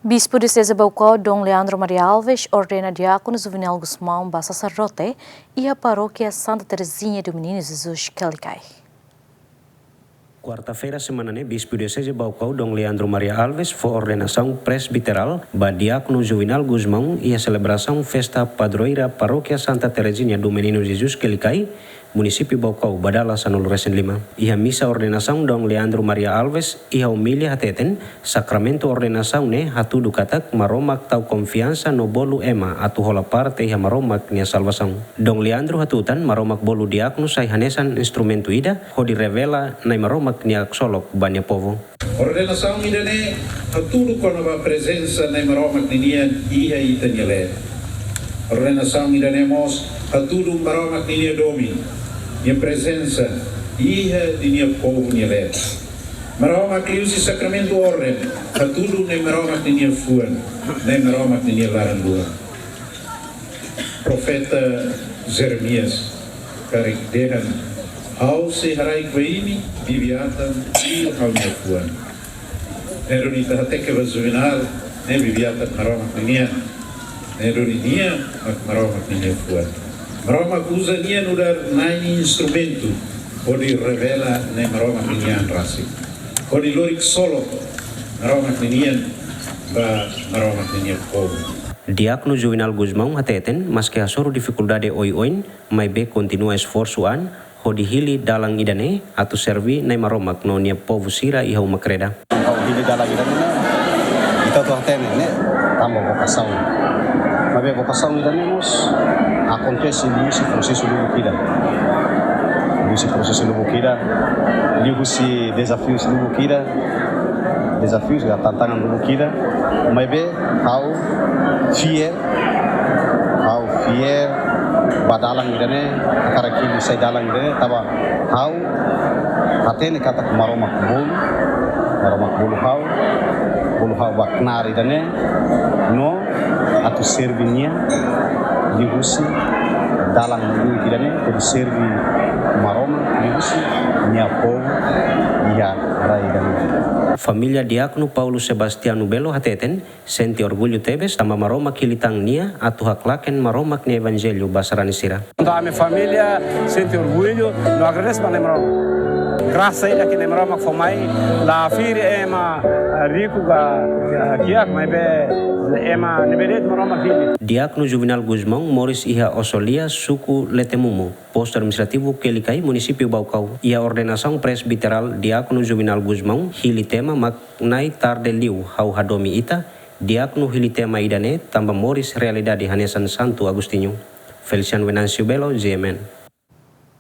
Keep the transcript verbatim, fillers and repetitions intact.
Bispu Dioseze Baucau, Dom Leandro Maria Alves, ordena diákonu Juvenal Gusmão ba saserdote iha Parókia Santa Terezinha do Menino Jesus Kelikai. Kuarta-feira semana ne'e, Bispu Dioseze Baucau, Dom Leandro Maria Alves, fó ordenasaun presbiterál ba diákonu Juvenal Gusmão iha selebrasaun festa padroeira Parókia Santa Terezinha do Menino Jesus Kelikai, Munisípiu Baucau, ba dala sanulu-resin-lima. Iha misa ordenasaun, Dom Leandro Maria Alves iha omilia hateten, sakramentu ordenasaun ne'e hatudu katak Maromak tau konfiansa no bolu ema atu hola parte iha Maromak nia salvasaun. Dom Leandro hatutan, Maromak bolu diákonu sai hanesan instrumentu ida hodi revela Na'i Maromak nia ksolok ba nia povu. Ordenasaun ida-ne'e hatudu kona-ba prezensa Na'i Maromak ninian iha ita-nia leet. Ordenasaun ida-ne'e mós hatudu Maromak ninia domin, nia prezensa iha ninia povu nia leet. Maromak liuhusi sakramentu orden hatudu Na'i Maromak ninia fuan, Na'i Maromak ninia laran-luan. Profeta Jeremias karik dehan: Ha'u sei haraik ba imi bibi-atan liu ha'u-nia fuan. Ne'e duni ita hateke ba Juvenal, ne'e bibi-atan Maromak ninian. Ne'e duni nia mak Maromak ninia fuan. Maromak uza nia nu'udar Na'i nia instrumentu hodi revela Na'i Maromak ninia an rasik, hodi lori ksolok Maromak ninian ba Maromak ninia povu. Diákonu Juvenal Gusmão hateten, maske hasoru difikuldade oioin, maibé kontinua esforsu an hodi hili dalan ida-ne'e atu serví Na'i Maromak no nia povu sira iha uma kreda. Ha'u hili dalan ida-ne'e, ita hotu hatene ne'e tanba vokasaun. Maibé vokasaun ida-ne'e mós akontese liuhusi prosesu lubuk ida. Liuhusi prosesu lubuk ida, liuhusi dezafius lubuk ida, dezafius ka tantangan lubuk ida. Maibé ha'u fiél, ha'u fiél ba dalan ida-ne'e, hakarak hili sai dalan ida-ne'e, tanba ha'u hatene katak Maromak bolu, Maromak bolu ha'u, bolu ha'u ba knaar ida-ne'e, no atu serví nia liuhusi dalan lubuk ida-ne'e, hodi serví Maromak liuhusi nia povu iha rai ida-ne'e. Família diákonu Paulo Sebastiano Belo hateten, sente orgullu tebes tanba Maromak hili tan nia atu haklaken Maromak nia evanjellu ba sarani sira. Entaun ami família sente orgullu no agradese ba Na'i Maromak. Grasa ida ke Na'i Maromak fó mai, la firi ema, eh, riku ka, eh, kiak, maibé ema ne'ebé de'it Maromak hili. Diákonu Juvenal Gusmão moris iha Osolia, suku Letemumu, postu administrativu Kelikai, Munisípiu Baucau. Iha ordenasaun presbiterál, Diákonu Juvenal Gusmão hili tema mak Na'i, tarde liu ha'u hadomi ita. Diákonu hili tema ida-ne'e tanba moris realidade hanesan Santu Agostinho. Feliciano Venâncio Belo, G M N.